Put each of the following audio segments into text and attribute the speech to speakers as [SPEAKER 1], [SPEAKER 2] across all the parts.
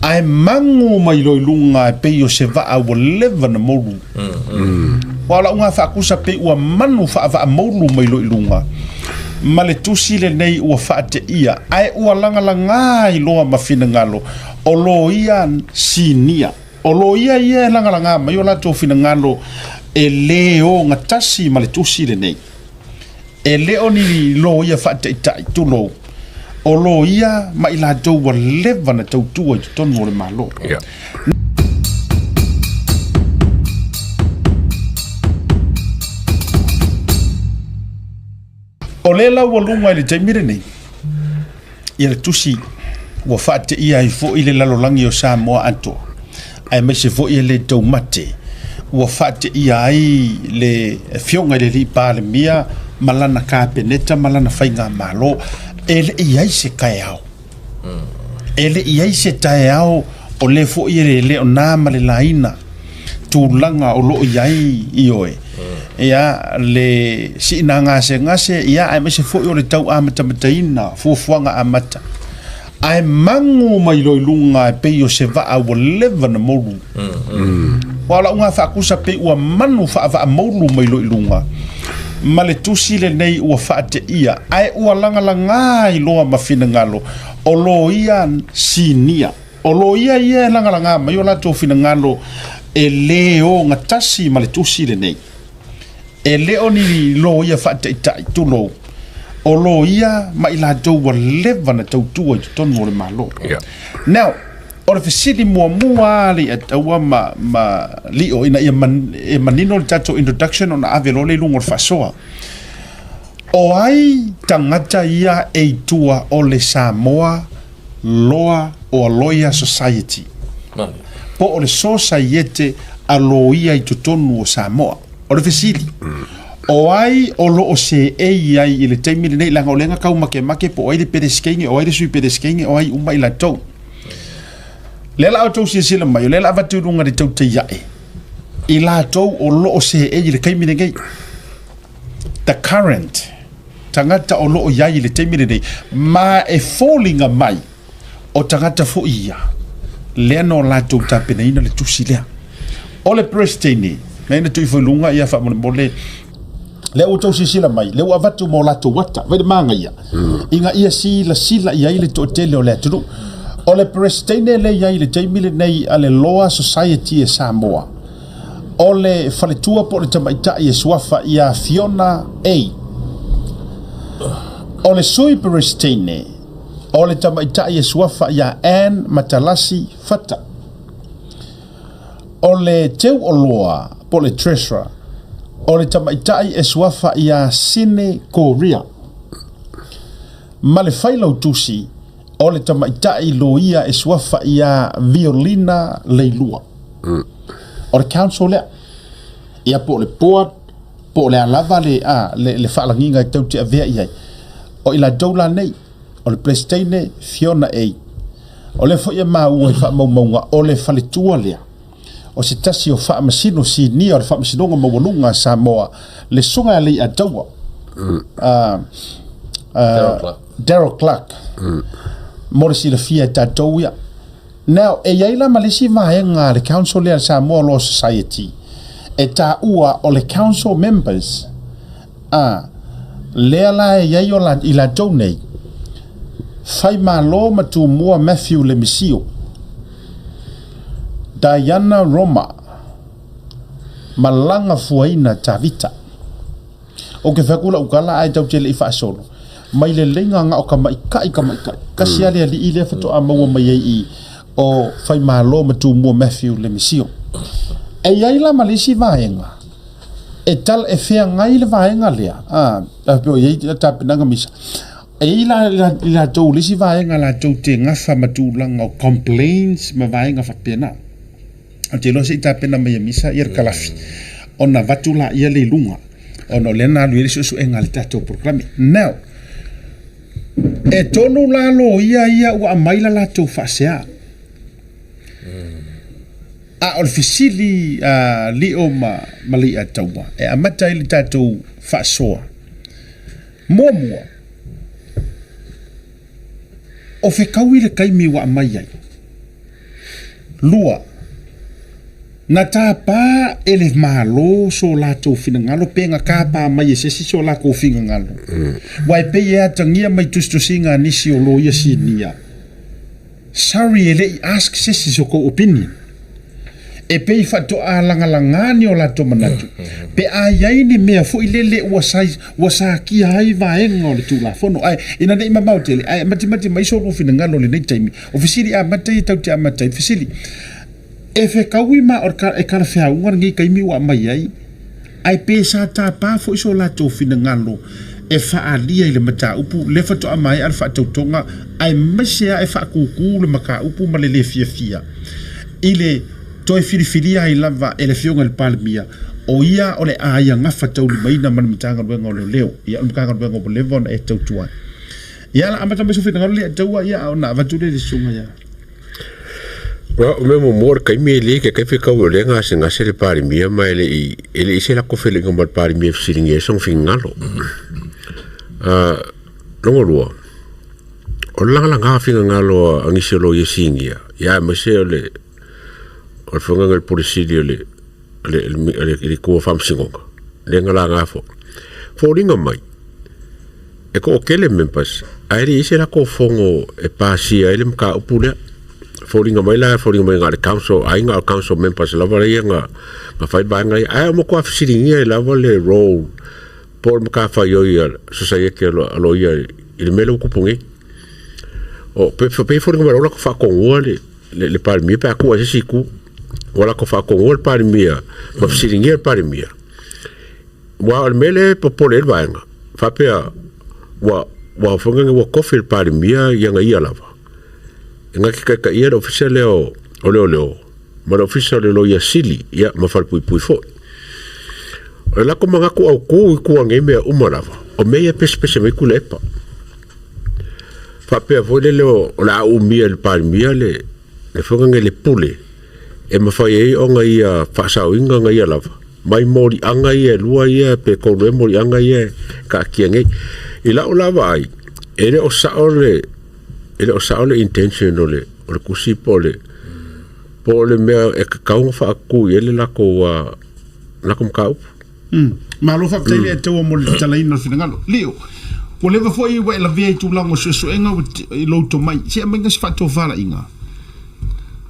[SPEAKER 1] Ae magu mai loa i luga e pei o se vaa ua leva na moulu. Aua o lau ga faakusa pei ua manu faavaa moulu mai loa i luga ma le tusi lenei ua faateia ae ua lagalaga ai loa ma finagalo o loia sinia. O loia ia e lagalaga mai o latou finagalo e lē ogatasi ma le tusi lenei. E le o ni loia faataitai, tulou, o loia ma i latou ua leva na tautua i totonu o le Malo.
[SPEAKER 2] Yeah.
[SPEAKER 1] O lea la ua luga i le taimi lenei, ia le tusi ua faateia ai foi le lalolagi o Samoa atoa, aemaise foi e le taumate, ua faateia ai le Afioga i le Alii Palemia ma lana Kapeneta ma lana Faigamalo. E le i ai se taeao. E le i ai se taeao o lea foi e le o na ma le laina tulaga o lo o i ai ioe. Ia, le siina gasegase, ia, aemaise foi o le tau amatamataina, fuafuaga amata. Ae magu mai loa i luga e pei o se vaa ua leva na moulu. Aua o lau ga faakusa pei ua manu faavaa moulu mai loa i luga ma le tusi lenei ua faateia ae ua lagalaga ai loa ma finagalo o loia sinia. O loia ia e lagalaga mai o latou finagalo e lē ogatasi ma le tusi lenei. E le o ni loia faataitai, tulou, o loia ma i latou ua leva na tautua i totonu o le Malo.
[SPEAKER 2] Yeah.
[SPEAKER 1] Now, o le fesili muamua lava Leiataua ma, ma Lio ina ia man, e manino le tatou introduction ona ave loa lea i luga o le faasoa. O ai tagata ia e i tua o le Samoa Law or Lawyer Society? Po o le Sosaiete a Loia i totonu o Samoa? O le fesili, o ai o lo o seei ai i le taimi lenei, leaga o lea na tau makemake po o ai le Peresetene, o ai le Sui Peresetene, o ai uma i latou. Lea la outou silasila mai, o lea la avatu i luga i le tautai ae, i latou o lo o seei i le taimi lenei. The current tagata o lo o i ai i le taimi lenei, ma e foliga mai o tagata foi ia, lea na o latou tapenaina le tusi lea. O le Peresetene, na ina tui foi luga ia faamolemole, lea ua outou silasila mai, lea ua avatu ma o latou ata, vai le magaia, ina ia silasila i ai le toatele o le atunuu. O le Peresetene lea e i ai i le taimi lenei a le Law Society e Samoa, o le faletua po o le tamaitai e suafa ia Fiona A. O le Sui Peresetene, o le tamaitai e suafa ia Ann Matalasi Fata. O le teu oloa po o le Treasurer, o le tamaitai e suafa ia Sine Koria. Ma le Failautusi, o le tamaitai loia e suafa ia Violina Leilua. O le council lea. Ia po o le board, po o le a lava le, a, le, le faalagiga e tou te avea i ai. O i latou la nei, o le Peresetene, Fiona A. O lea foi e maua i faamaumauga, o le faletua lea, o se tasi o faamasino sinia o le Faamasinoga Maualuga a Samoa, le Susuga ia Leiataua, Darryl Clarke, mo le silafia e tatou ia. Now, e i ai la ma le isi vaega a le Council lea a le Samoa Law Society, e taua o le Council Members, a, lea la e i ai o la, i latou nei, Faimalo ma Tumua Matthew Lemisio, Diana Roma, ma Lagafuaina Tavita. Ou te fai atu lau tala ae tatou te le i faasolo mai le leiga na o tamaitai tamaitai. Tasi lava le alii lea faatoa maua mai ai i o Faimalo ma Tumua Matthew Lemisio. E i ai la ma le isi vaega e tala e feagai le vaega lea, a, a pei o i ai tapenaga misa. E i ai la i latou le isi vaega latou te gafa ma tulaga o complaints ma vaega faapena. Ou te iloa se i tapena mai e Misa ia le kalafi ona avatu laia le i luga ona o lea na alu i ai le suesuega a le tatou polokalame. Now, e tolu la loia ia ua aumai la latou faasea. A o le fesili a Lio ma Leiataua e amata ai le tatou faasoa. Muamua, o fekaui le taimi ua aumai ai. Lua, na tapa e le Malo so latou finagalo pe na tapa mai e se isi so latou finagalo. Aua e pei e atagia mai tusitusiga a nisi o loia sinia. Sorry e le i ask se isi so tou opinion. E pei faatoa lagalaga ni o latou manatu pe a i ai ni mea foi lele ua sai ua satia ai vaega o le Tulafono. Ae ina ne i mamao tele, ae matimati mai so lua finagalo i lenei taimi. O fesili amata ia tatou te amata ai le fesili. E fetaui ma o e talafeauga lenei taimi ua aumai ai, ae pe sa tapa foi so latou finagalo e faaalia i le mataupu lea faatoa maea le faatautoga aemaise lava e faatūtū le mataupu ma le le fiafia i le toe filifilia ai lava e le Afioga i le Palemia o ia o le a ia gafataulimaina ma le Matagaluega o Leoleo. Ia o le Matagaluega ua leva ona e tautua ai. Ia la amata mai sou finagalo lea taua ia ona avatu lea i le susuga ia.
[SPEAKER 2] O mea muamua o le taimi e le taitai fetaui o lea e gasegase le Palemia ma e le i e le i se lako feloiga ma le Palemia e fesiligia ai sona finagalo. Lona lua, o le lagalaga o finagalo a nisi o loia sinia, ia aemaise o le o le Afioga i le Pule Sili o le le itu o Faamasinoga, lea na laga foi. Foliga mai, e toatele members ae le i ai se latou fono e pasia ai le mataupu lea. Foliga mai la, foliga mai na o le council, ai na o le council members lava ia na fai vaega ia. Ae ua matua fesiligia ai lava le role po o le matafaioi a le Sosaiete a Loia i le mea lea ua tupu nei. O, pe pei foliga mai la ua latou faatonuina le le Palemia pe a tuu ai se isi itu. Ua latou faatonuina le Palemia ma fesiligia le Palemia. Aua o le mea lea e popole ai le vaega, faapea ua ua foi lea ua tofi e le Palemia i ana ia lava e na te taitaia le Ofisa lea o Leoleo ma le Ofisa o le Loia Sili ia ma Falepuipui foi. O le latou manatu autu i tua o nei mea uma lava, o mea ia e pesepese mai Tuilaepa. Faapea foi lele o le a umia e le Palemia le le foi lea le pule e mafai ai ona ia faasaoina na ia lava mai moliaga ia e lua ia pe tolu ea moliaga ia e taatia nei. I lau la vaai, e le o sao le e le o sao le intention o le o le tusi po o le po o le mea e tatau ona faatu i ai le latou latou mataupu.
[SPEAKER 1] Malo faafetai le taua mo le tatalaina o le finagalo. Leo, ua leva foi ua e lavea i tulaga o suesuega i lou tomai, se aumaiga se faatofalaiga.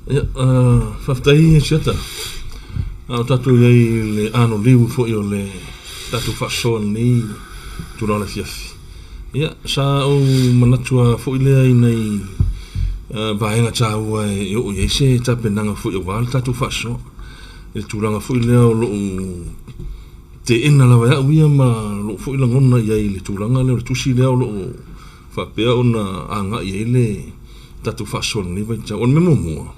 [SPEAKER 3] Ia, faafetai Siata. A o tatou i ai i le anoliu foi o le tatou faasoa i lenei itula o le afiafi. Ia, sa ou manatu lava foi lea i nai vaega taua e oo i ai se tapenaga foi aua le tatou faasoa. I le tulaga foi lea o lou teena lava e au ia ma lou foi lagona i ai i le tulaga lea o le tusi lea o lo o faapea ona agai i ai le tatou faasoa i lenei vaitau. O le mea muamua,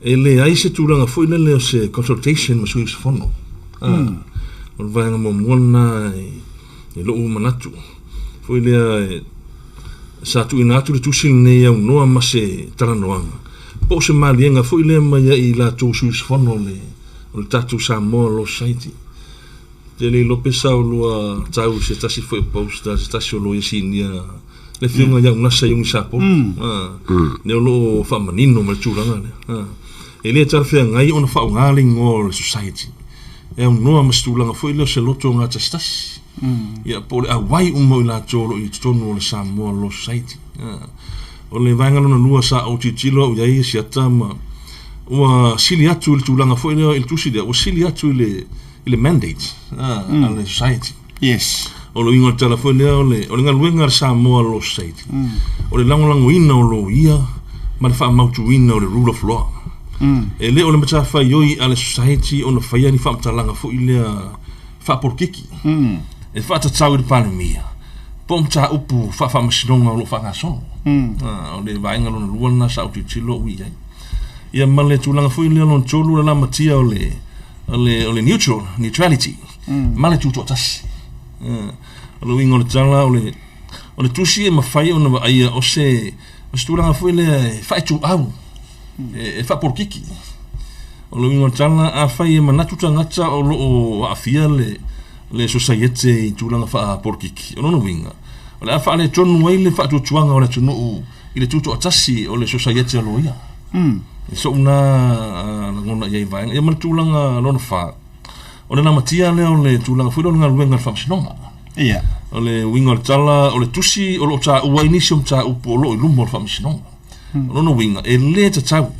[SPEAKER 3] e leai se tulaga foi lele o se consultation ma sui usufono. O le vaega muamua lena i lou manatu foi lea sa tuuina atu le tusi lenei e aunoa ma se talanoaga po o se maliega foi lea mai ai i latou sui usufono o le, o le tatou Samoa Law Society. Te le iloa pe sa olua tau i se tasi foi o post a se tasi o loia sinia le afioga ia Unasa Iuni Sapolu. Lea o lo o faamanino mai le tulaga lea. E le talafeagai ona faaaoga le igoa o le Society e aunoa ma se tulaga foi lea o se loto gatasitasi. Ia po o le auai uma o i latou o lo o i totonu o le Samoa Law Society. O le vaega lona lua sa ou tilotilo au i ai Asiata ma ua sili atu i le tulaga foi lea i le tusi lea, ua sili atu i le i le mandate a le society.
[SPEAKER 1] Yes.
[SPEAKER 3] O le uiga o le tala foi lea o le, o le galuega a le Samoa Law Society, o le lagolagoina o loia ma le faamautuina o le rule of law. E le o le matafaioi a le society ona faia ni faamatalaga foi lea faapolokiki e faatatau i le Palemia po o mataupu faafaamasinoga o lo o faagasolo. O le vaega lona lua lena sa ou tilotilo au i ai. Ia ma le tulaga foi lea lona tolu, o le lamatia o le, o le, o le neutral, neutrality, ma le tutoatasi. O le uiga o le tala, o le, o le tusi e mafai ona vaaia o se, o se tulaga foi lea e faaituau, e faapolokiki. O le uiga o le tala, afai e manatu tagata o lo o aafia le, le sosaiete i tulaga faapolokiki, o lona uiga, o le a faaletonu ai le faatuatuaga o le atunuu i le tutoatasi o le sosaiete a loia. I so'u na lagona i ai vaega. Ia ma le tulaga lona fa, o le lamatia lea o le tulaga foi lea o le galuega a le Faamasinoga.
[SPEAKER 1] Ia.
[SPEAKER 3] O le uiga o le tala, o le tusi o lo o taua ai nisi o mataupu o lo o i luma o le Faamasinoga. O lona uiga, e le tatau,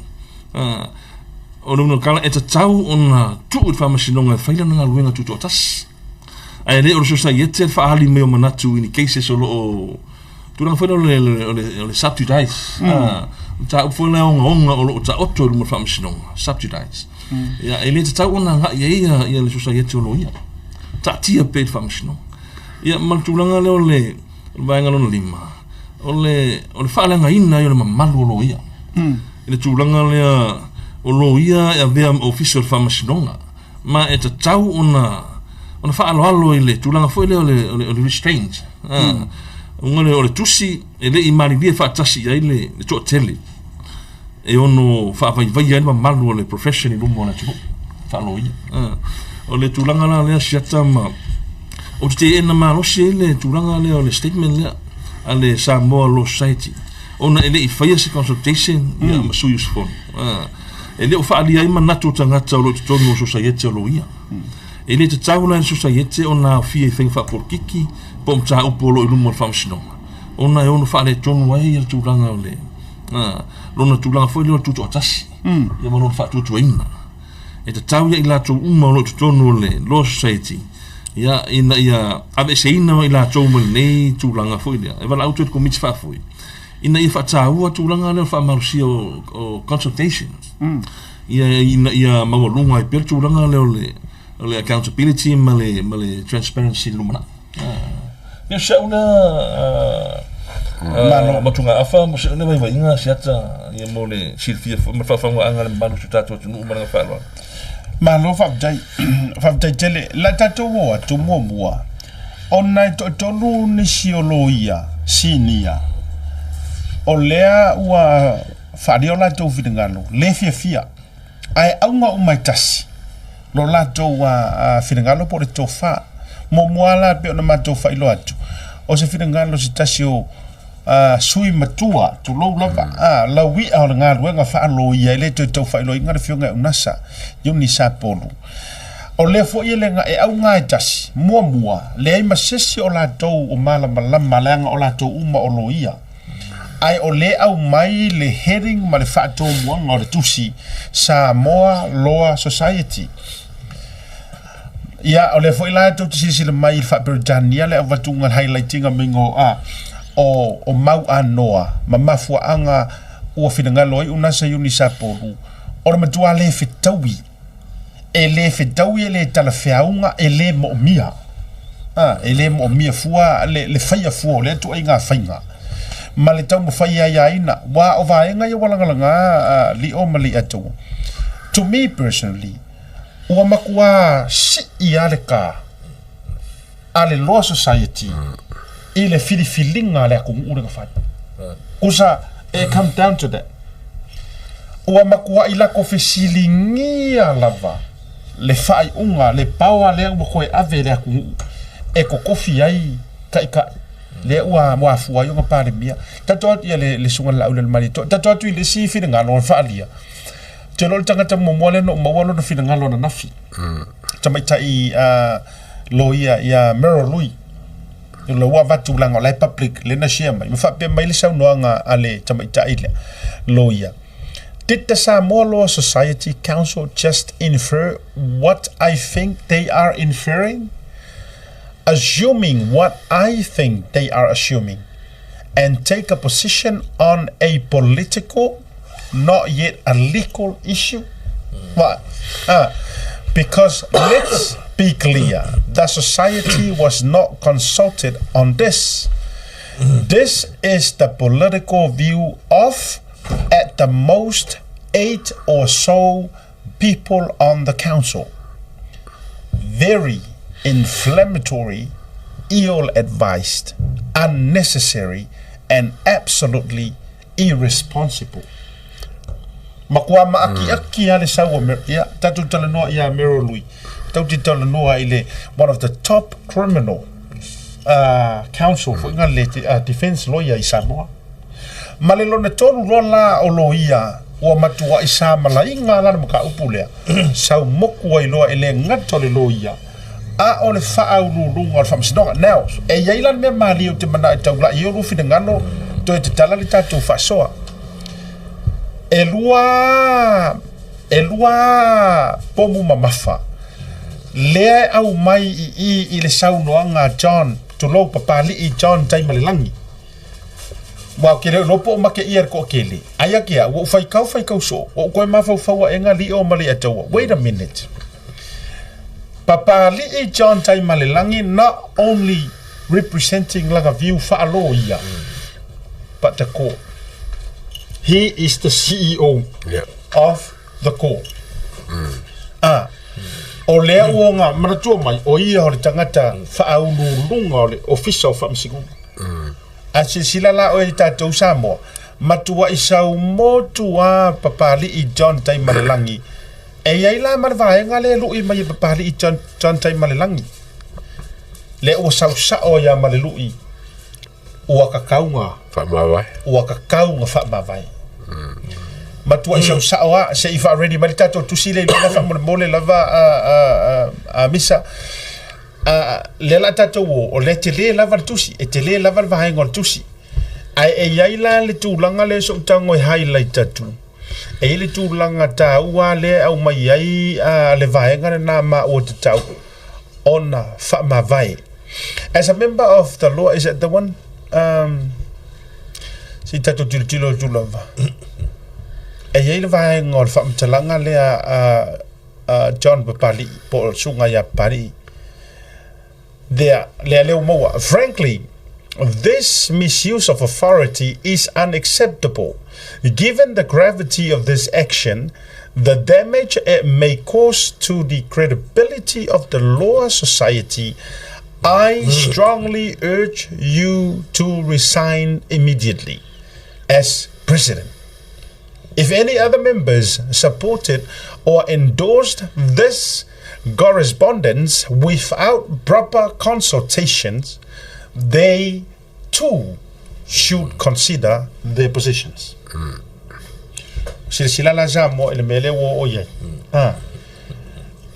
[SPEAKER 3] o le uiga o le tala, e tatau ona tuu i le Faamasinoga e fai lana galuega tutoatasi. Ae le o le sosaiete le faaali mai o manatu i ni cases o lo o tulaga foi lea o le subjudice. Mataupu foi lea ogaoga o lo o taoto i luma o le Faamasinoga, subjudice. Ia, e le tatau ona agai ai ia le sosaiete o loia. Taatia pea i le Faamasinoga. Ia, ma le tulaga lea o le vaega lona lima, o le faaleagaina ai o le mamalu o loia. I le tulaga lea o loia e avea ma ofisa o le Faamasinoga, ma e tatau ona faaaloalo i le tulaga foi lea o le restraint. Uiga lea o le tusi e le i malilie faatasi i ai le toatele e ono faavaivaia ai le mamalu o le profession i luma o le atunuu faaloia. O le tulaga la lea siata ma ou te teena malosi ai le tulaga lea o le statement lea a le Samoa Law Society ona e le i faia se consultation ma sui usufono. E le o faaalia ai manatu o tagata o lo o i totonu o sosaiete o loia. E le tatau la i le sosaiete ona aofia i faiga faapolokiki po o mataupu o lo o i luma o le Faamasinoga, ona e ono faaletonu ai le tulaga o le lona tulaga foi lea o le tutoatasi ia ma lona faatuatuaina. E tatau ia i latou uma o lo o i totonu o le Law Society ia, ina ia aveeseina i latou mai lenei tulaga foi lea e valaau atu ai le Komiti Faafoe ina ia faataua tulaga lea o le faamalosia o consultations ia ina ia maualuga ai pea le tulaga lea o le accountability ma le transparency i le lumanai. Ia o si au lea motugaafa ma si au lea vaivaiga siata ia mo le silafia foi ma le faafofogaaga a le mamalu o si o tatou atunuu ma le agaga faaaloalo.
[SPEAKER 1] Malo faafetai, faafetai tele. La tatou o atu muamua, ona e toatolu nisi o loia sinia o lea ua faaalia o latou finagalo le fiafia, ae auga uma e tasi lo latou finagalo po o le tofa. Muamua la pei ona matou faailoa atu, o se finagalo se tasi o sui matua, tulou lava, lauia o le galuega faaloia e le toe tau faailoaina le afioga ia Unasa Iuni Sapolu. O lea foi e le e auga e tasi, muamua, leai ma se isi o latou o malamalama leaga o latou uma o loia. Ae o lea e aumai le heading ma le faatomuaga o le tusi Samoa Law Society. Ia, o lea foi la tou te silasila mai i le faa-Peretania le avatuga le highlight-iga maiga o, a, o, o mau anoa ma mafuaaga ua finagalo ai Unasa Iuni Sapolu, o le matua le fetaui, e le fetaui e le talafeauga, e le moomia. A, e le moomia fua le, le faia fua o lea ituaiga faiga ma le taumafai e aiaina, aua o vaega ia ua lagalaga a, Lio ma Leiataua. To me personally, Ua matua sii lava le ka a le Law Society i le filifiliga a le atunuu lea na fai. Kusa, it come down to that. Ua matuai lako fesiligia lava le faaiuga, le power lea ua toe ave i le atunuu e totofi ai taitai lea ua afua ai ona Palemia. Tatou atu ia le Susuga i le Laaulialemalietoa, tatou atu i le isi finagalo na faaalia, Ou te iloa o le tagata muamua lea na ou maua lona finagalo ananafi. Tamaitai loia ia Meryl Lui. O lea ua avatu leaga o la e public lea na share mai. Ma faapea mai le saunoaga a le tamaitai lea loia. Did the Samoa Law Society Council just infer what I think they are inferring? Assuming what I think they are assuming and take a position on a political not yet a legal issue? What? Because let's be clear, the society was not consulted on this. This is the political view of, at the most, 8 or so people on the council. Very inflammatory, ill-advised, unnecessary, and absolutely irresponsible. Matua maakiaki lava le sau o Mer-, ia, tatou talanoa ia Meryl Lui, tatou te talanoa i le one of the top criminal counsel foi nga le defense lawyer i Samoa. Ma le lona tolu loa la o loia Ua matuaʻi samalaiga la le mataupu lea, sau moku ai loa e le gata o le loia, a o le faauluuluga o le faamasinoga. Now, e i ai la le mea malie ou te manao e taulaʻi ai olua finagalo toe tatala le tatou faasoa. Elua, elua pomu mamafa lea e aumai i i i le saunoaga a John, tulou Papali'i John Taimalelagi. Ua ke leo lopo o make ia le toatele. Aia ke au, ua ou faitau faitau soo, ua ou toe mafaufau aʻega liʻo ma Leiataua. Wait a minute. Papali'i John Taimalelagi not only representing lana view faaloia, but the court. He is the CEO of the court. Ah, o lea ua ona manatua mai, o ia o le tagata faauluuluga o le Ofisa o Faamasinoga. A silasila la oe i tatou Samoa, matuai sau motu a Papali'i John Taimalelagi. E i ai la ma le vaega lea e lui mai e Papali'i John, John Taimalelagi. Lea ua sau sao ai lava ma le lui, ua tatau na
[SPEAKER 2] Faamavae.
[SPEAKER 1] Ua tatau na faamavae. Matuai sau sao lava, se i faa-ready mai le tatou tusi lea i luga faamolemole lava a, a, a, a Misa. A, lea la tatou o, o lea tele lava le tusi, e tele lava le vaega o le tusi. Ae e i ai la le tulaga lea so'u tago e highlight atu, e i ai le tulaga taua lea e aumai ai a, le vaega lena ma ua tatau ona faamavae. As a member of the law, is that the one? Se i tatou tilotilo atu lava. E i ai le vaega o le faamatalaga lea a John Papali'i po o le susuga ia Papali'i. Lea, lea lea ua maua. Frankly, this misuse of authority is unacceptable. Given the gravity of this action, the damage it may cause to the credibility of the law society, I strongly urge you to resign immediately as president. If any other members supported or endorsed this correspondence without proper consultations, they too should consider their positions. Silasila la Samoa i le mea lea ua oo i ai. Ha.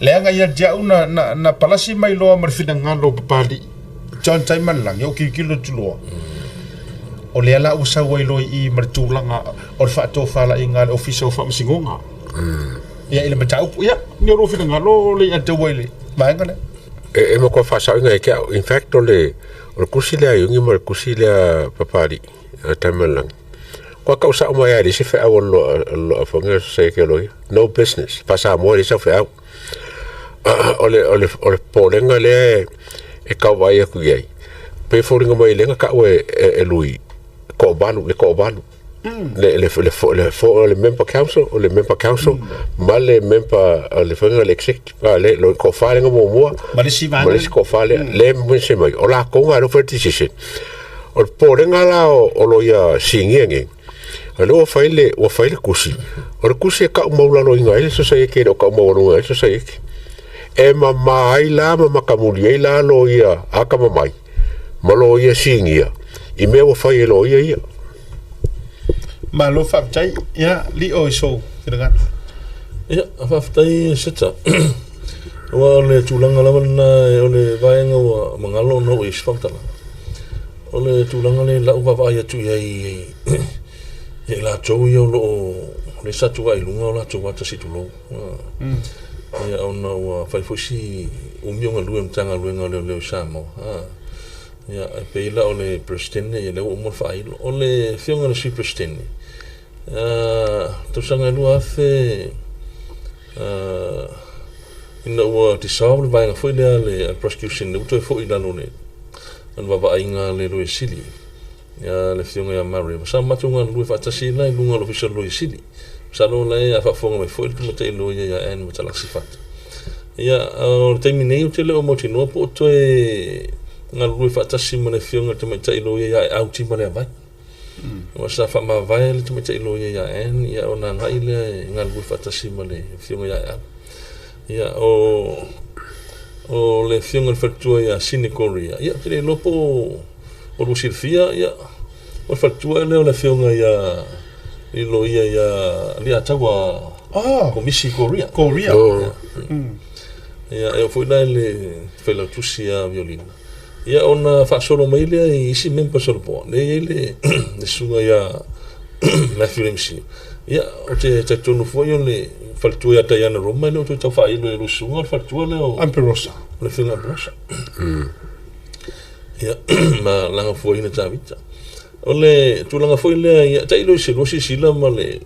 [SPEAKER 1] Leaga ia te au na, na, na palasi mai loa ma le finagalo o Papali'i, John Taimalelagi, o kilokilo atu loa. O lea la ua sau ai loa i i ma le tulaga o le faatofalaiga a le Ofisa o Faamasinoga. Ia i le mataupu, ia, ni o lou finagalo o le ia taua i le vaega lea.
[SPEAKER 2] E, e matua faasaoina e te au. In fact, o le, o le tusi lea a Iogi ma le tusi lea a Papali'i, a Taimalelagi, Kua kau sao mai ai le isi feau a lo a fonga se ke loia. No business. Fa Samoa le sau feau. O le o le o le polenga le e kau vai aku i ai. Pe foliga mai lenga kau e e, e lui ko valu le ko valu. Le le le fo le fo le member council o le member council ma le member le fonga le executive le lo ko fa lenga mo mua.
[SPEAKER 1] Ma le si
[SPEAKER 2] Ma le si ko fa le le mo se mai. O la konga lo fa decision. O le popolega la o loia sinia nei, o lea ua fai le, ua fai le kusi. O le kusi e kau maulaloina ai le sosaiete e le o kau maualuga ai le sosaiete. E mama ai la ma makamuli ai la loia akamamai ma loia sinia i mea ua fai e loia ia.
[SPEAKER 1] Malo faafetai. Ia, Lio i sou finagalo.
[SPEAKER 3] Ia, faafetai Seta. Aua o le tulaga lava lena o le vaega ua magalo ona oo i ai se faamatalaga. O le tulaga lea i lau vaavaai atu i ai i latou ia o lo o lea sa tuuai i luga o latou ata se i tulou. Ia ona ua fai foi si umi o galue i le Matagaluega o Leoleo i Samoa. Ia e pei la o le Peresetene ia lea ua uma ona faailo. O le afioga i le Sui Peresetene, tausaga e 2000 ina ua dissolve le vaega foi lea a le prosecution lea ua toe foi i lalo o le vaavaaiga a le Loia Sili, le afioga ia Murray. Sa matou galulue faatasi la i luga o le Ofisa o le Loia Sili. Masalo o la e faafofoga mai foi le tamaitai loia ia Anne Matalasi Fata. Ia, o le taimi nei ou te le o mautinoa po o toe galulue faatasi ma le afioga i le tamaitai loia ia Aeau Timaleavai. Aua sa faamavae le tamaitai loia ia Anne, ia ona agai lea e galulue faatasi ma le afioga ia Aeau. Ia, o le afioga i le faletua ia Sine Korea, ia, ou te le iloa po o lua silafia, ia, o le faletua lea o le afioga ia Lilo ia ia Aliataua
[SPEAKER 1] Oh,
[SPEAKER 3] Komisi Korea.
[SPEAKER 1] Korea.
[SPEAKER 2] Oh.
[SPEAKER 3] Ia, e oo foi la i le failautusi ia Violina. Ia ona faasolo mai lea i isi members o le board, lea e i ai le le susuga ia Matthew Lemsio. Ia, ou te talitonu foi o le faletua ia Diana Roma e le o toe tau faailo e lou susuga o le faletua lea o
[SPEAKER 1] Amperosa.
[SPEAKER 3] o le afioga Amperosa. Ia, ma lagafuaina Tavita. O le tulaga foi lea, ia, tailo i se lua silasila ma le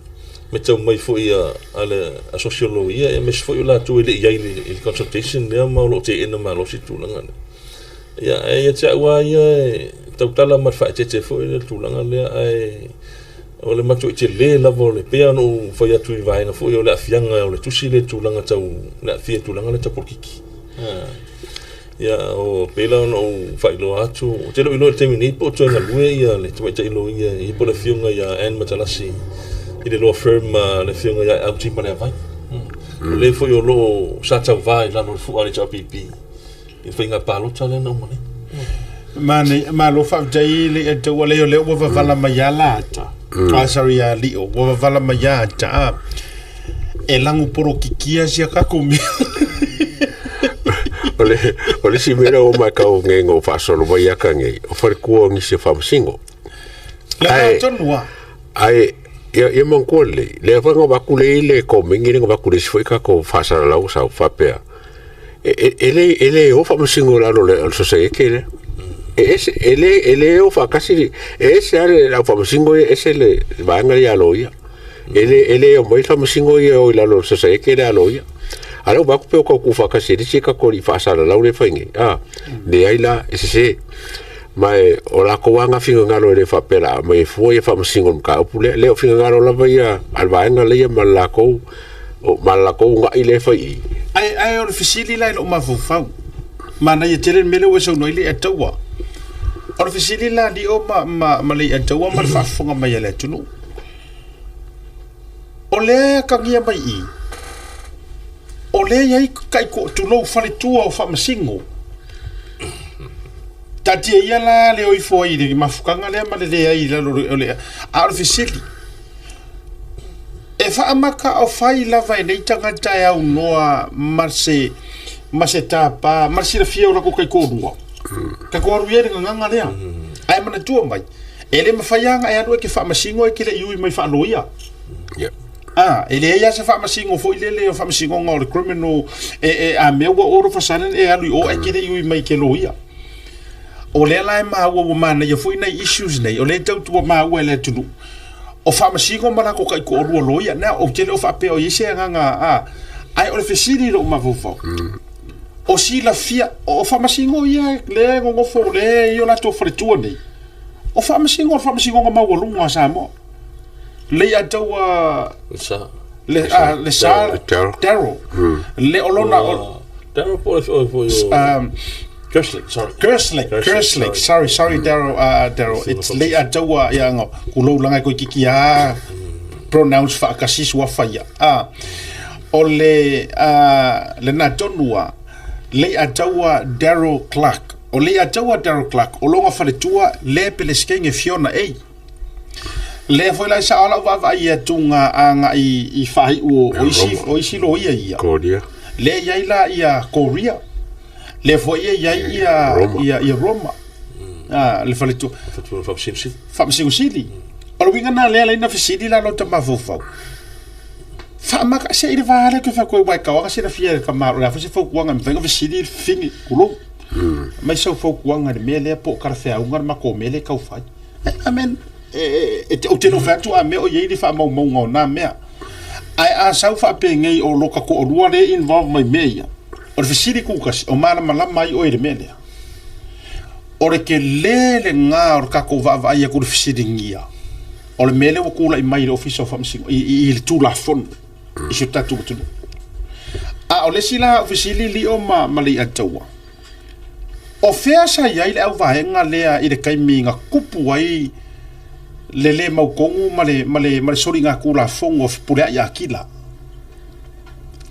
[SPEAKER 3] matau mai foi a, a le asosi o loia, aemaise foi o latou e le i ai i le, i le consultation lea ma o lo o teena malosi le tulaga lea. Ia, ae ia te au lava ia e tautala ma le faaeteete foi le tulaga lea, ae o le matuai tele lava o le, pei lava ona ou fai atu i vaega foi o le aafiaga o le tusi lea i le tulaga tau, le aafia i le tulaga lea tau polokiki. Ia, o pei la ona ou faailoa atu, ou te le o iloa i le taimi nei po o toe galue ia le tamaitai loia ia po o le afioga ia Ann Matalasi i le law firm a le afioga ia Auti Maleavai. O le foi o lo o sa tauva i lalo o le fua a le HRPP i le faiga palota lea na uma nei.
[SPEAKER 1] Mane, malo faafetai le ia taua lea o lea ua vavala mai ia lata. Ah, sorry ia Lio, ua vavala mai ia ata. Ah, e lagu polokikia sia kako mea.
[SPEAKER 2] O le, o le isi mea lea ua matau nei na ou faasolo mai ia ka nei, o falekua o nisi o faamasino.
[SPEAKER 1] Le
[SPEAKER 2] Ae-
[SPEAKER 1] tonu a.
[SPEAKER 2] Ae, ia, ia manatua lelei, lea foi na avatu lea i le komeni lea na avatu i le isi foi tatou faasalalau sau faapea, e, e, e le, e le o faamasino i lalo o le, o le sosaiete lea. E ese, e le, e le o faatasi, e ese lava le au faamasino ia, ese le vaega lea a loia. E le, e le omai faamasino ia e o i lalo o le sosaiete lea a loia. A o lea ua vaai atu pei ua tau tuufaatasi e le isi tatou alii faasalalau lea e fai nei, a, leai la, e sese. Ma e, o latou lava na finagalo e le faapea o le a aumai e fua ia faamasino i le mataupu lea. Lea o finagalo lava ia a le vaega lea ma le latou, ma le latou uunai lea e fai i i.
[SPEAKER 1] Ae, ae o le fesili la i lou mafaufau, manaia tele le mea lea ua e saunoa ai Leiataua. O le fesili la Lio ma, ma, ma Leiataua ma le faafofoga mai a le atunuu. O lea e atagia mai i i, o lea e i ai kai tulou faletua o faamasino. Taatia ia la le o ifo ai i le mafutaga lea ma le leai i lalo o le... A o le fesili, e faamata o fai lava e nei tagata e aunoa ma se, ma se tapa, ma le silafia o latou taitoalua. Tatou alu ia i le gagana lea. Ae manatua mai, E le mafai lava ona e alu e te faamasino e te le i ui mai faaloia.
[SPEAKER 2] Yeah.
[SPEAKER 1] Ah, e leai lava se faamasino foi lele o faamasinoga o le criminal e, e a mea ua all of a sudden e alu i o e te le i ui mai ke loia. O lea la e maua ua manaia foi nai issues nei, o lea e tautua maua e le atunuu. O faamasino ma latou taitoalua loia. Now, ou te le o faapea o i ai se agaga, a, ae o le fesili i lou mafaufau. O silafia, o faamasino ia lea e nonofo, lea e i o latou faletua nei. O faamasino o le faamasinoga maualuga a Samoa. Lei a taua
[SPEAKER 3] Le sa.
[SPEAKER 1] le a le sa
[SPEAKER 2] Daryl.
[SPEAKER 1] Daryl. Le o lona o
[SPEAKER 3] Daryl po o foi o Kerslake, sorry.
[SPEAKER 1] Kerslake, Kerslake, sorry, sorry Daryl, Daryl. It's lei a taua ia ngo kulou langa ko kiki a pronounce faakasi sua faia. Ah, o le le na tonua lei a taua Daryl Clark. O Leiataua Daryl Clark, o lona faletua le Pelesikeine Fiona A. Lea foi la e sao lau vaavaai atu nga agai i faaiu o isi, o isi loia ia.
[SPEAKER 2] Korea.
[SPEAKER 1] Lea i ai la ia Korea. Lea foi e i ai ia
[SPEAKER 2] Roma.
[SPEAKER 1] ia, ia Roma. Ah, le faletua.
[SPEAKER 3] Faletua Faamasino Sili.
[SPEAKER 1] Faamasino Sili. O le uiga na lea la ina fesili la lo ta mafaufau. Faamaka se i le va lea ke fa koe wai kawaga se la fia ka ma la fo se fau kuanga mfai nga fesili fingi kulo. Mai sau fautuaga i le mea lea po o talafeauga le matou mea lea e tau fai. I mean, e, ou te le fai atu a mea o i ai le faamaumauga o na mea. Ae a sau faapenei o lo ta toalua lea e involve mai mea ia, o le fesili kukasi, o malamalama ai oe i le mea lea. O le tele lena o le tatou vaavaai atu i le fesiligia o le mea lea ua tulai mai i le Ofisa o Faamasino, i le Tulafono i si o tatou atunuu. A o le isi la au fesili Lio ma, ma Leiataua, o fea sa i ai le auvaega lea i le taimi na tupu ai le le mautonu ma le, ma le, ma le soliga Tulafono o Fepuleai Akila?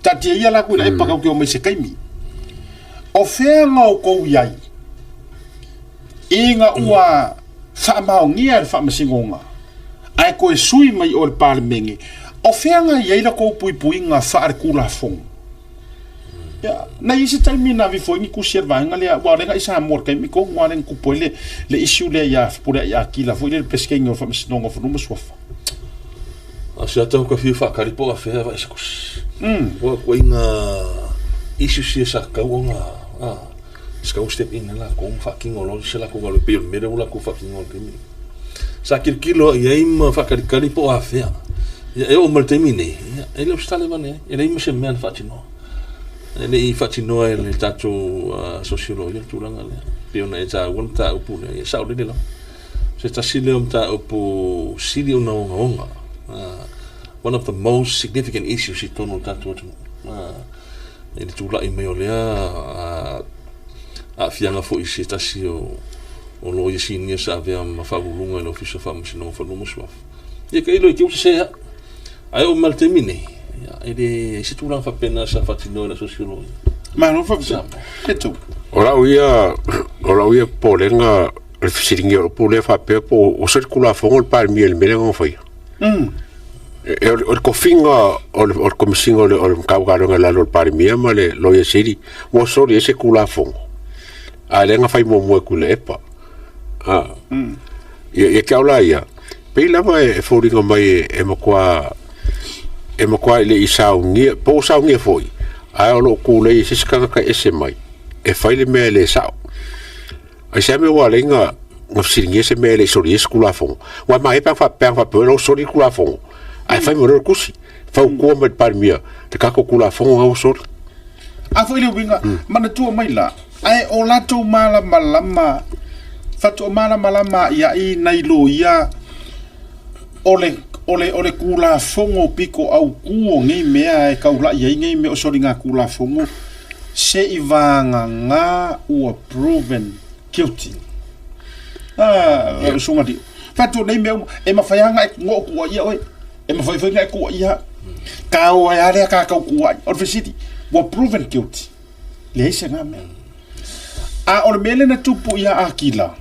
[SPEAKER 1] Taatia ia la Tuilaepa tatou te o mai se taimi. O fea na outou i ai ina ua faamaonia e le Faamasinoga? Ae toe sui mai o le Palemene, o fea na i ai la tou puipuiga faale-Tulafono? Ia, na i ai se taimi na avi foi ni tusi a le vaega lea, aua o lea na i Samoa i le taimi tonu lava lea na tupu ai le, le issue lea ia Fepuleai Akila foi lea i le Peresetene o le Faamasinoga o Fanua ma Suafa.
[SPEAKER 3] A se ata ka fia whakari po a whea vai se kusi. Ua kua inga issue sia sa kau o ngā, ah, se kau step in la ko whakingo lo se la ko ngalo pe o mere o la ko whakingo le mi. Sa kilokilo i ai ma whakarikari po a whea. Ia e o ma le taimi nei, ia, e le o se tale vane ai, e leai ma se mea na faatinoa. E le i faatinoa e le tatou sociology le tulaga lea. Pei ona e taua le mataupu lea, ia saolele lava. Se tasi lea o mataupu sili ona ogaoga, one of the most significant issues i totonu o le tatou atunuu. I le tulai mai o lea aafiaga foi i se tasi o loia sinia sa avea ma faauluuluga i le Ofisa o Faamasinoga o Fanua ma Suafa. Ia ka ilo i te usa se ea. Ae oo mai le taimi nei, ia, e le se tulaga faapena sa faatinoa e le asosi o loia.
[SPEAKER 1] Malo faafetai. Fetu.
[SPEAKER 2] O lau ia, o lau ia popolega o le fesiligia o le upu lea faapea po o se Tulafono le Palemia i le mea lea na faia. E, o le tofiga o le Komesina o le Matagaluega i lalo o le Palemia ma le Loia Sili, ua soli ai se Tulafono. A lea na fai muamua e Tuilaepa. A. Ia, ia te au la ia, pei lava e foliga mai e matua e matua e le i saunia, po o saunia foi, ae o lo o tulei e se isi tagata e ese mai, e fai le mea e le sao. Ai se mea ua ala ai na fesiligia se mea e le i solia ai se Tulafono. Aua e manaia pe ana faapea o la ua soli le Tulafono, ae fai mai loa le tusi, fautua mai i le Palemia, le tatou Tulafono lena ua soli.
[SPEAKER 1] A foi le uiga, manatua mai la, ae o latou malamalama, faatoa malamalama a'ia'i nai loia o le, o le, o le Tulafono pito autū o nei mea e taula'i ai nei mea o soligatulafono, se i vagana ua proven guilty. Ah, yeah. Usuga li. Fatu nei mea uma, e mawhai anga e ngo kua ia oe. E mawhai whai nga e kua ia. Ka o ai alea ka kau kua. O le fesili, ua proven guilty. Leai se ngā mea. A o le mea lena tupu ia Akila.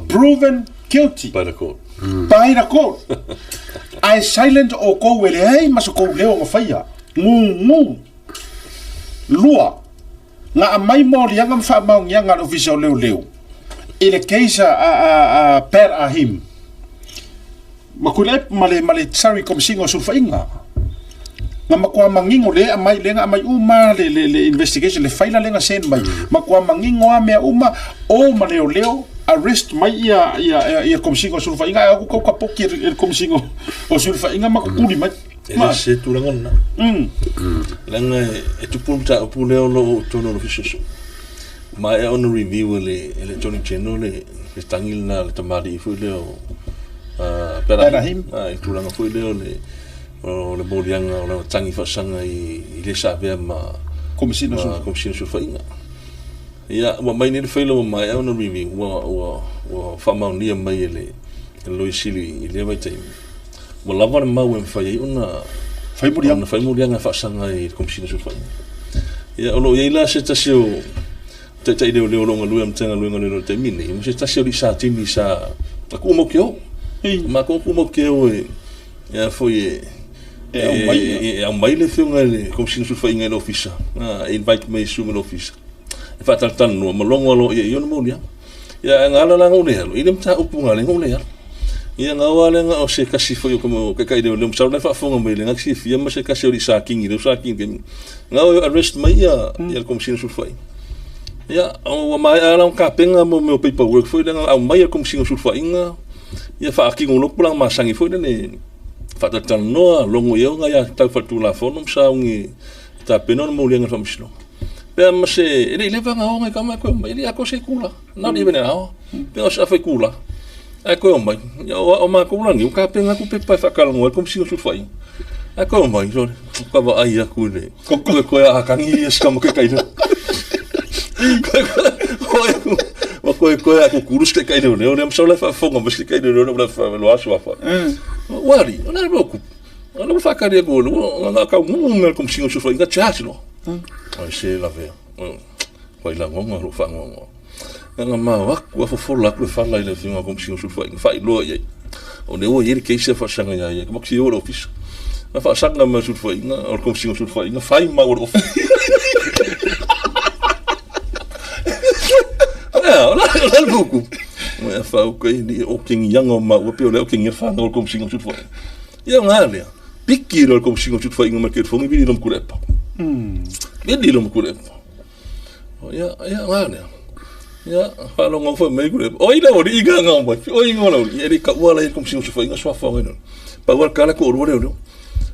[SPEAKER 1] Proven guilty.
[SPEAKER 3] By the court.
[SPEAKER 1] By the court. Ae silent o kou e leai ma so kou leo nga whaia. Ngu ngu. Lua, na aumai moliaga ma faamaoniaga a le Ofisa o Leoleo i le case a, a, a, a Per Ahim ma Tuilaepa ma le, ma le Surrey Komesina o Sulufaiga. Na matua manino le aumai, le na aumai uma le, le, le investigation, le faila le na send mai. Matua manino a mea uma, o ma leoleo, arrest mai ia, ia, ia, ia Komesina o Sulufaiga, ae aku kau kapoki e le Komesina o Sulufaiga ma kukuli mai.
[SPEAKER 3] E le se tulaga lena. Leaga e tupu le mataupu lea o lo o i totonu o le Ofisa Soo. Maea ona review e le, e le Attorney General le, le tagi lena a le tamalii foi lea o Perahim. I tulaga foi lea o le, o le moliaga o lana tagi faasaga i, i le sa avea ma
[SPEAKER 1] Komesina
[SPEAKER 3] ma Komesina Sulufaiga. Ia, ua mai nei le faila ua maea ona review, ua, ua, ua faamaonia mai e le, e le Loia Sili i lea vaitaimi. Ua lava le mau e mafai ai ona
[SPEAKER 1] fai muliaga,
[SPEAKER 3] ona fai muliaga e faasaga i le Komesina o Sulufaiga. Ia, o lo o i ai la se tasi o taitai leoleo o lo o galue ma Matagaluega o Leoleo i le taimi nei, ma se tasi o alii Satini sa tumau ke o. Matou tumau ke o e, e a foi e,
[SPEAKER 1] E aumai
[SPEAKER 3] e, e aumai le afioga i le Komesina o Sulufaiga i le ofisa, e invite mai e sui mai le ofisa. E faatalatalanoa ma logo aloaia i ona moliaga. Ia, ae ga ala la ga ou le alu, i le mataupu ga le ga ou le alu. Ia, ga o ale ga o se kasi foi o ka taitai leoleo, masalo la e faafofoga mai le ga silafia ma se kasi o alii Sa Kingi, lea ua Sa Kingi i le taimi. Ga o e arrest mai ia, ia le Komesina o Sulufaiga. Ia, ua maea la ona tapena mo mea o paperwork foi lea na aumai e le Komesina o Sulufaiga, ia faatino loa tulaga masani foi lele, faatalatalanoa, logo i ai ona aiatatau faaletulafono ma sauni e tapena ona moliaga i le Faamasinoga. Pe a ma se, e le i leva ona o nai tama e toe omai, e le i atoa se itula, not even an hour, pe o se afa itula, ae toe omai. Ia, o matou la nei, ua tapena atu pepa e faatalanoa ai le Komesina o Sulufaiga. Ae toe omai, sole, ka vaai atu i le, koe koe a kangi ia si tama kai kai Ma koe koe a kukuru si kai leo leo, lea masalo la e faafofoga mai si kai leo leo, la lo aso afa. Wari, o la le kupu. O la whakari aku o le, nga kau ngungu mea Komesina o Sulufaiga, charge loa. Ai se lavea. Wai la ngonga lo whangongo. Nga ma aku a fofola aku le fala i le afioga Komisina o Sulufaiga, faailoa i ai. O lea ua i ai le case e faasaga ia ia, ma o le ofisa. Na faasaga mai Sulufaiga, o le Komisina o Sulufaiga, fai mau o le ofisa. Ia, o la o la buku. Mo ia fa o kai ni o kengi yanga o ma ua pe o le o kengi fa o le Komisina o Sulufaiga. Ia nga lea. Piki le Komisina o Sulufaiga ma ke fongi vili lo mkulepa. Vili lo mkulepa. Ia, ia, ngā lea. Ia, whaalongo fo mai kure. O ila o ri ngā ngā mai. O ingo la uri. E ka ua la i komisi o sufa inga swafa ngai no. Pa ua kala ko ru leo leo.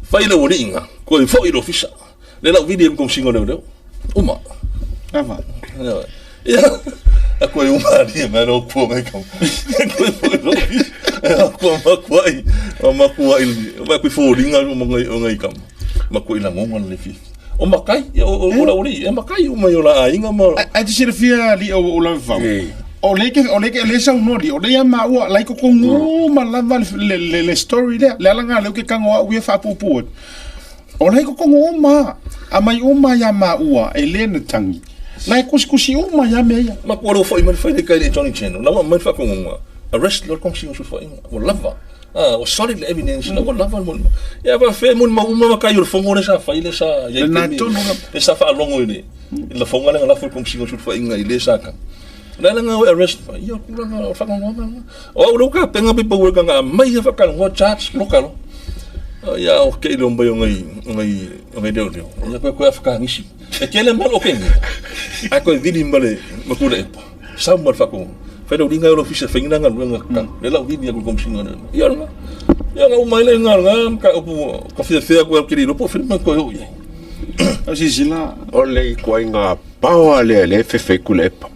[SPEAKER 3] Fai la uri inga. Ko i fo i lo fisa. Le la vidi em komisi leo leo. Uma.
[SPEAKER 1] Ava.
[SPEAKER 3] Ia. A ko i uma ni mai lo po ngai kam. Ko i fo i lo fisa. A ko ma ko ai. O ma ko ai. Ma ko i fo ringa o ngai o ngai kam. Ma ko i la ngonga le fifi. O makai, o o la uri, e makai uma i o la aiga ma.
[SPEAKER 1] Ai te silafia li o o lava fau. O le ke o le ke le sau no li o le ia ma ua lai ko ko ngu ma lava le le le story le le ala nga le ke kango a uia fa pu pu. O lai ko ko ngu ma a mai uma ia ma ua e le na tangi. Lai kusi kusi uma ia me ia.
[SPEAKER 3] Ma ko ro foi mai fai le kai le Johnny Channel. La mai fa ko ngonga. Arrest lo kongsi o su foi. O lava. Ah, o solid evidence la ua lava mo. Ia va fe mo ma uma ma kai o fongo le sa fai le sa
[SPEAKER 1] ia
[SPEAKER 3] na tonu le sa fa longo ile. Le fongo le la fo kongsi o su foi inga ile sa ka. La la nga arrest fa. Ia kula nga o fa ngonga. O o ka penga pe pa nga mai ia fa ka ngo charge lo ka lo. Ia o ke ile mbai ngai ngai ngai leo leo. Ia ko ko afka ngisi. E kele mal o kengi. A ko vili mbale makula epa. Sau mal fa ko. Fa lo ringa lo fisa fa nga nga ka. Le la vili ko komsinga ne. Ia nga. Ia nga umai le nga nga ka opu ka fia fia ko kiri lo po filma ko yo.
[SPEAKER 1] O si sila
[SPEAKER 2] O le ikoaiga paoa lea lea e fefei kula epa.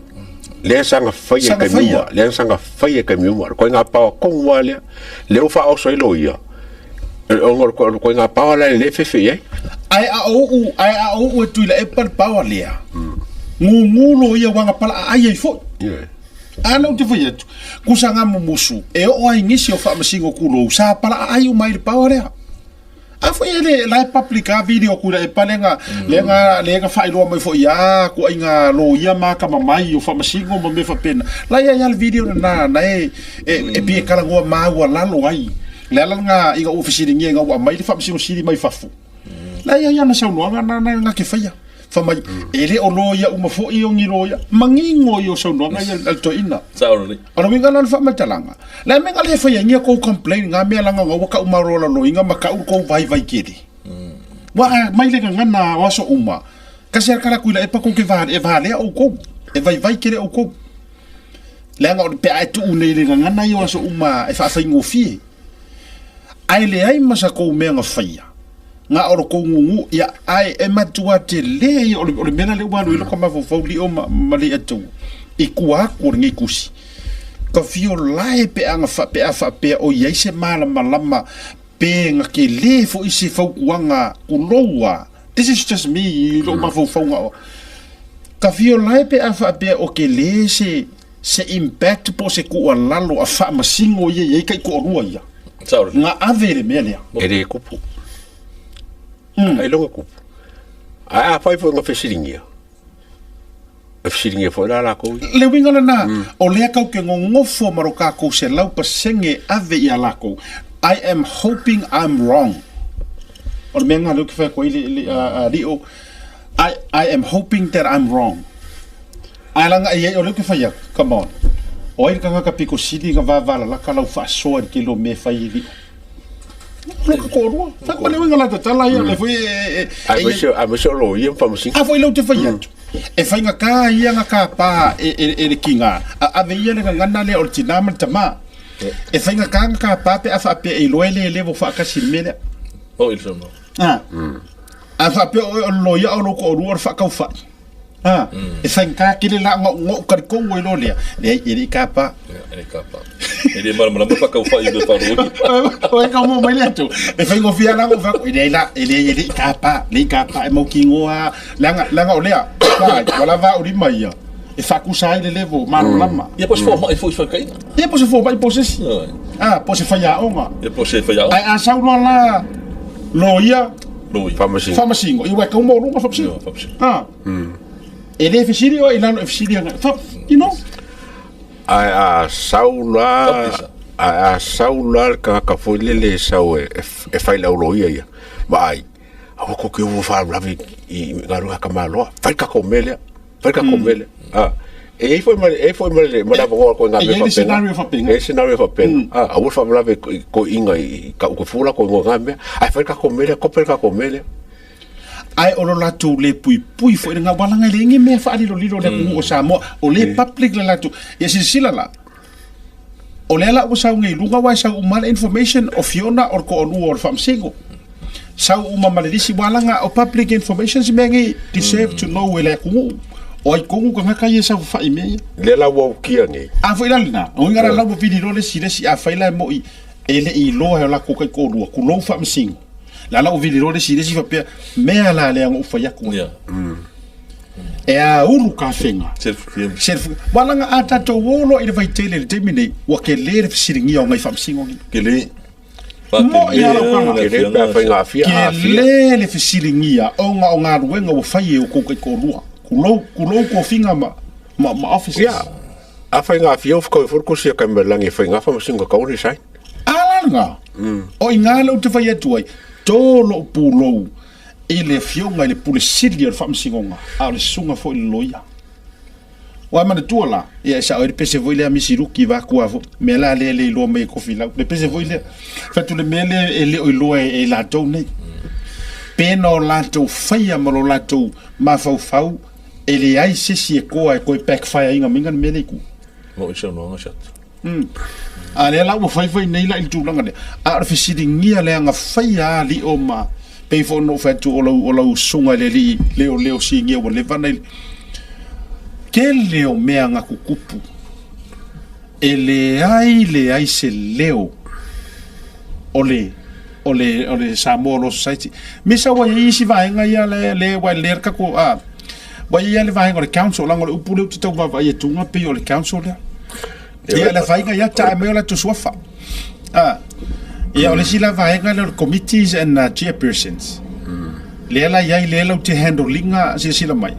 [SPEAKER 2] Lea saga faia
[SPEAKER 1] Saga
[SPEAKER 2] e
[SPEAKER 1] faia.
[SPEAKER 2] taimi uma, lea saga faia e taimi uma. O le koaiga paoa tonu lava lea, lea ua faaoso ai loia, ona o le koaiga paoa la lea e fefei ai.
[SPEAKER 1] Ae a ou ae a ou e tui la e pal paoa lea. Ngugu lo ia wanga pala a ai ai foi.
[SPEAKER 2] Ioe.
[SPEAKER 1] A na te fai atu. Kusa ngā mumusu. E o ai ngisi o whaamasingo kulou. Sa pala a ai o mai le paoa lea. A foi ele la e publica video kura e palenga lenga lenga whailoa mai foi a ku ai ngā lo ia maka mamai o whaamasingo ma me whapena. La ia ia le video na na na e e, e pie karangoa māua lalo ai. Le ala ngā inga ofisiri ngia ngā ua mai le whaamasingo siri mai fafu. La ia ia na saunoaga na na ngā ke whaia. Whamai, e le o lo ia uma foi o ngiro ia. Mangingo i o saunoaga ia al toina.
[SPEAKER 3] Sa o le.
[SPEAKER 1] O le winga la le whamatalanga. La me ngale whaia ngia kou complain ngā mea langa ngā waka umaro la loinga ma ka kou vai vai kere. Wa mai le ngana o aso uma. Kasi al kala kuila e pa kou ke vaha e vaha lea o kou. E vai vai kere o kou. Le anga o le pe ai tu nei le ngana i o aso uma e whaawhai ngofie. Ai le ai masa kou mea ngā whaia. Ngā oro kou ngungu ia ai e matua te le i o le, o le mea le walu i loko mafofau li o ma, ma le atu. I kua aku o le ngei kusi. Ka fio lae pe anga fa pe a fa pe o iai se malama lama pe nga ke le fo i se faukuanga kuloua. This is just me i lo mafaufauga o. Ka fio lae pe a fa pe o ke le se se impact po se kua lalo a fa masingo ia ia kai ko rua ia.
[SPEAKER 3] Sa o le.
[SPEAKER 1] Nga ave le mea lea.
[SPEAKER 2] E le kupu. Ai loga kupu. Ai a fai foi nga fesiligia. E fesiligia foi la lakou.
[SPEAKER 1] Le winga lena, o lea kau ke ngongofo maro kākou se lau pasenge ave ia lākou. I am hoping I'm wrong. O le mea ngā leo ke whai koe le, le, lio. I am hoping that I'm wrong. Ai langa e o leo ke whai aku, come on. O ai ka ngaka piko sili nga vāvala laka lau whaasoa i ke lo me whai i lio. Lo ka kōrua. Whai koe le winga la tatala ia, le fui e, e,
[SPEAKER 2] Ai
[SPEAKER 1] e,
[SPEAKER 2] ma se ai ma se o loia ma faamasino.
[SPEAKER 1] A foi lau te whai atu. E whai ngā kā ia ngā kā pā e, e, e le ki ngā. A ave ia le ngana le o le tina ma le tama. E whai ngā kā ngā kā pā pe a wha pe e loe le le wo whaakasi le mea.
[SPEAKER 3] O il sono.
[SPEAKER 1] A. A wha pe o o loia o loko o rua o le whakau whai. A. E whai ngā kere la ngā ngā ukari kou e lo lea. Le e le kā pā.
[SPEAKER 3] E ka pa. E le mara mara fa ka fa i le fa ro.
[SPEAKER 1] O e ka mo mai le atu. E whai ngō whia la ngō whako. E le la, e le e le kā pā. Le kā pā e mau ki ngō a. Langa, langa o lea. Whai, wala vā uri mai ia. E whakusa ai le levo, maro lama.
[SPEAKER 3] Ia po se fo mai fo i fa kai.
[SPEAKER 1] Ia po se fo mai po se si. Ah, po se whai a onga.
[SPEAKER 3] Ia po se fa ia.
[SPEAKER 1] Ai a sau loa la lo ia
[SPEAKER 3] Loi.
[SPEAKER 2] Faamasino.
[SPEAKER 1] whamasingo. I wai kau mō runga whamasingo.
[SPEAKER 3] Fa.
[SPEAKER 1] Ah. E le fesili o i lalo e fesili anga. Fa, you know?
[SPEAKER 2] Ae a sau la ae a sau la le tagata foi lele e sau e, e fai le auloia ia vaai aua tou te o faalavelave i galuega a tamaloa fai le tatou mea lea fai le tatou mea lea a e i ai foi ma e i ai foi ma le ma le avanoa ko ngā
[SPEAKER 1] E i ai le scenario faapena.
[SPEAKER 2] E i ai scenario faapena a aua le faalavelave i toeaiina i tau te fua latou i ngā mea ae fai le tatou mea lea kope le tatou mea lea.
[SPEAKER 1] Ae o lo latou le puipui foi i le gaualaga e leai ni mea faalilolilo i le atunuu o Samoa, o lea e public le latou. Ia silasila la, o lea la ua sau nei i luga aua e sau uma lava le information o Fiona o le toalua o le Faamasino. Sau uma ma le lisi ualaga o public information se mea nei deserve to know e le atunuu. O ai tonu tagata ia e saofafai i mea ia.
[SPEAKER 2] Lea la ua ukia nei.
[SPEAKER 1] A foi la lena, o uiga la la ua vili loa le isi i le isi, afai la e moi e le i iloa e o latou taitoalua, tulou Faamasino. La la ua vili loa le isi i le isi faapea, mea la lea na ou fai atu ai.
[SPEAKER 3] Yeah.
[SPEAKER 1] E aulu kafega.
[SPEAKER 3] Self-claim.
[SPEAKER 1] Self, wala nga a tatou o loa i le vaitele i le taimi nei, ua tele le fesiligia o ngai faamasino nei.
[SPEAKER 3] Tele.
[SPEAKER 1] Mo i ala ukanga.
[SPEAKER 2] Tele pe a fai ngā afia, a afia.
[SPEAKER 1] Tele le fesiligia o nga o galuega ua fai e outou taitoalua. Kulou, kulou tofiga ma, ma, ma offices.
[SPEAKER 2] Ia, a fai ngā afia, o whakau e furu kosi a Kaimailangi e fai ngā whamasinga ka ori sign.
[SPEAKER 1] A la lena, o i ina lea ou te fai atu ai, tō lou pulou i le afioga i le Pule Sili o le Faamasinoga, a o le susuga foi i le loia. Ua manatua la, ia e sao ai le pese foi lea a Misi Luki vaeatu lava foi, mea la lea e le iloa mai e Tofilau, le pese foi lea, fai atu le mea lea e le o iloa e latou nei. Pe na o latou faia ma lo latou mafaufau, e leai se isi e toa e toe backfire ina mai le mea lea i tua.
[SPEAKER 3] Mo i saunoaga Shata.
[SPEAKER 1] A lea la ua fai foi nei la i le tulaga lea. A o le fesiligia lea na faia alii o ma pei foi ona ou fai atu o lau, o lau susuga i le alii leoleo sinia ua leva ona i tele o mea na tutupu. E leai leai se leo o le o le o le Samoa Law Society. Misa ua i ai isi vaega ia le le ua le tatou a ua i ai le vaega o le council leaga o le upu lea ou te tau vaavaai atu pei o le council lea. Ia le vaega ia tae mai o latou suafa. A ia o le isi la vaega lea o le committees and chairpersons. Lea la i ai lea latou te handle ina silasila mai.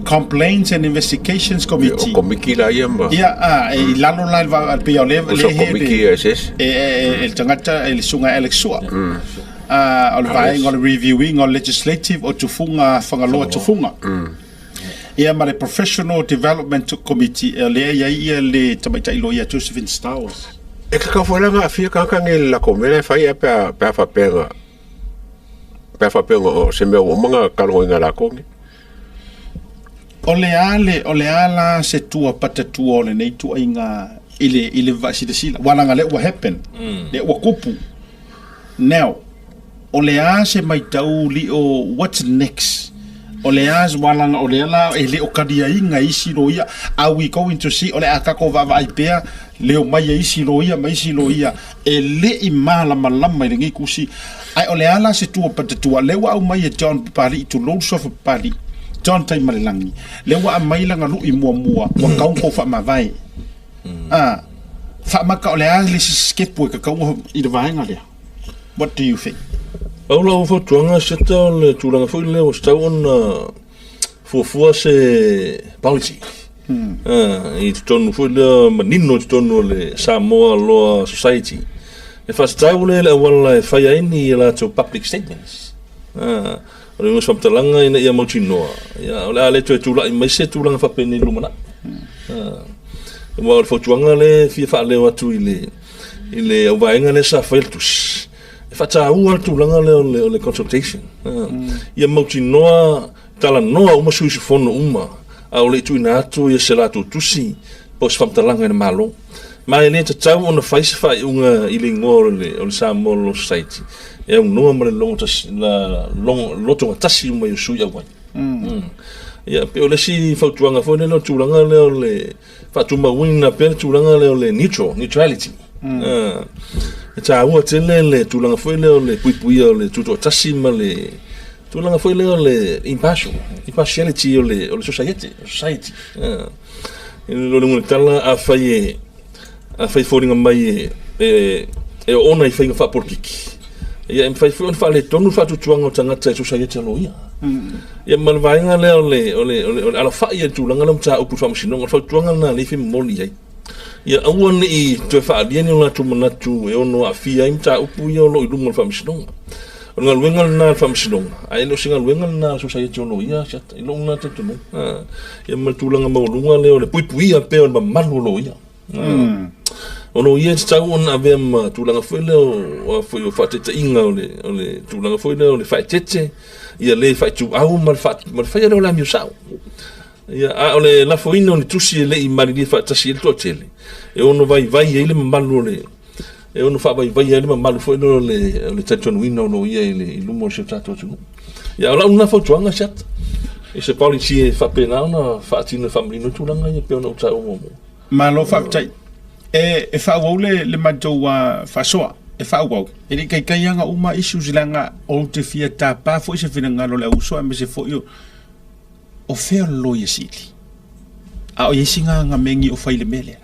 [SPEAKER 1] Complaints and Investigations Committee.
[SPEAKER 2] O komiti la ia ma.
[SPEAKER 1] Ia, a, e i lalo la i le va- pei o le
[SPEAKER 2] O so komiti ia se isi.
[SPEAKER 1] E, e, e le tagata, e le susuga Alex Sua. A, o le vaega o le reviewing o le legislative o Tufuga Fagaloa Tufuga. Ia ma le Professional Development Committee, o lea e i ai ia le tamaitai loia Josephine Stowers.
[SPEAKER 2] E tatau foi la ona aafia tagata nei i le latou mea la e fai ae pe a pe a faapea na pe a faapea o se mea ua uma ona talanoaina e latou nei.
[SPEAKER 1] O le a le, o le a la se tua patatua o lenei tuaiga i le, i le vaasilasila? Aua leaga lea ua happen, lea ua tupu. Now, o le a se maitau lio, what's next? O le a, aua leaga o lea la e le o taliaina e isi loia, are we going to see, o le a tatou vaavaai pea, leo mai e isi loia ma isi loia, e le i malamalama i lenei tusi. Ae o le a la se tua patatua? Lea ua aumai e John Papali'i, tulou le suafa Papali'i, John Taimalelagi, lea ua aumai lana lui muamua, ua tatau ona tou faamavae. A, faamata o le a le isi sitepu e tatau ona i le vaega lea? What do you think?
[SPEAKER 3] Pau lau fautuaga Seta o le tulaga foi lea ua tatau ona fuafua se policy i totonu foi lea manino i totonu o le Samoa Law Society e faatatau lea i le auala e fai ai ni a latou public statements. O le uiga o se faamatalaga ina ia mautinoa, ia, o le a le toe tulai mai se tulaga faapenei i le lumanai. Aua o le fautuaga lea e fia faaleo atu i le, i le auvaega lea sa faia le tusi, e faataua le tulaga lea o le, o le consultation. Ia mautinoa talanoa uma sui usufono uma a o le i tuuina atu ia se latou tusi po o se faamatalaga i le Malo. Ma e le tatau ona fai se faaiuga i le igoa o le, o le Samoa Law Society e aunoa ma le logo tasi, la, logo, lotogatasi uma i o sui auai. Ia, pei o le isi fautuaga foi lea o le tulaga lea o le faatumauina pea le tulaga lea o le neutral, neutrality. E taua tele le tulaga foi lea o le puipuia o le tutoatasi ma le tulaga foi lea o le impartial, impartiality o le, o le society, society. I le uiga o le tala, afai e, afai e foliga mai e, e, e oona i faiga faapolokiki, ia e mafai foi ona faaletonu le faatuatuaga o tagata i society a loia. Ia ma le vaega lea o le, o le, o le, o le alafai i le tulaga lea o mataupu i le faamasinoga, o le fautuaga lena lea e fia momoli i ai. Ia aua ne i toe faaalia ni o latou manatu e ono aafia ai mataupu ia o lo o i luma o le Faamasinoga. O le galuega lena a le Faamasinoga, ae le o se galuega lena a le Sosaiete o Loia, Asiata, i lou lena talitonuga. Ia ma le tulaga maualuga lea o le puipuia pea o le mamalu o loia. O loia e tatau ona avea ma tulaga foi lea o, foi o faataitaiga o le, o le tulaga foi lea o le faaeteete, ia le faaituau ma le, ma le faia lea o le amio sao. Ia, a o le lafoina o ni tusi e le i malilie faatasi ai le toatele, e ono vaivai ai le mamalu o le, e ono faavaivaia ai le mamalu foi lea o le, o le talitonuina o loia i, le, i luma o si o tatou atunuu. Ia, o lau lena fautuaga, Siata, i se policy e faapena ona faatino e faamanino ai tulaga ia pei ona ou taua muamua.
[SPEAKER 1] Malo faafetai. E, e faaauau le, le matou uh, faasoa. E faaauau. E le i taitai aga uma issues leaga ou te fia tapa foi se finagalo o le auuso aemaise foi o, o fea o le Loia Sili? A o i ai sina aga megi o fai i le mea lea?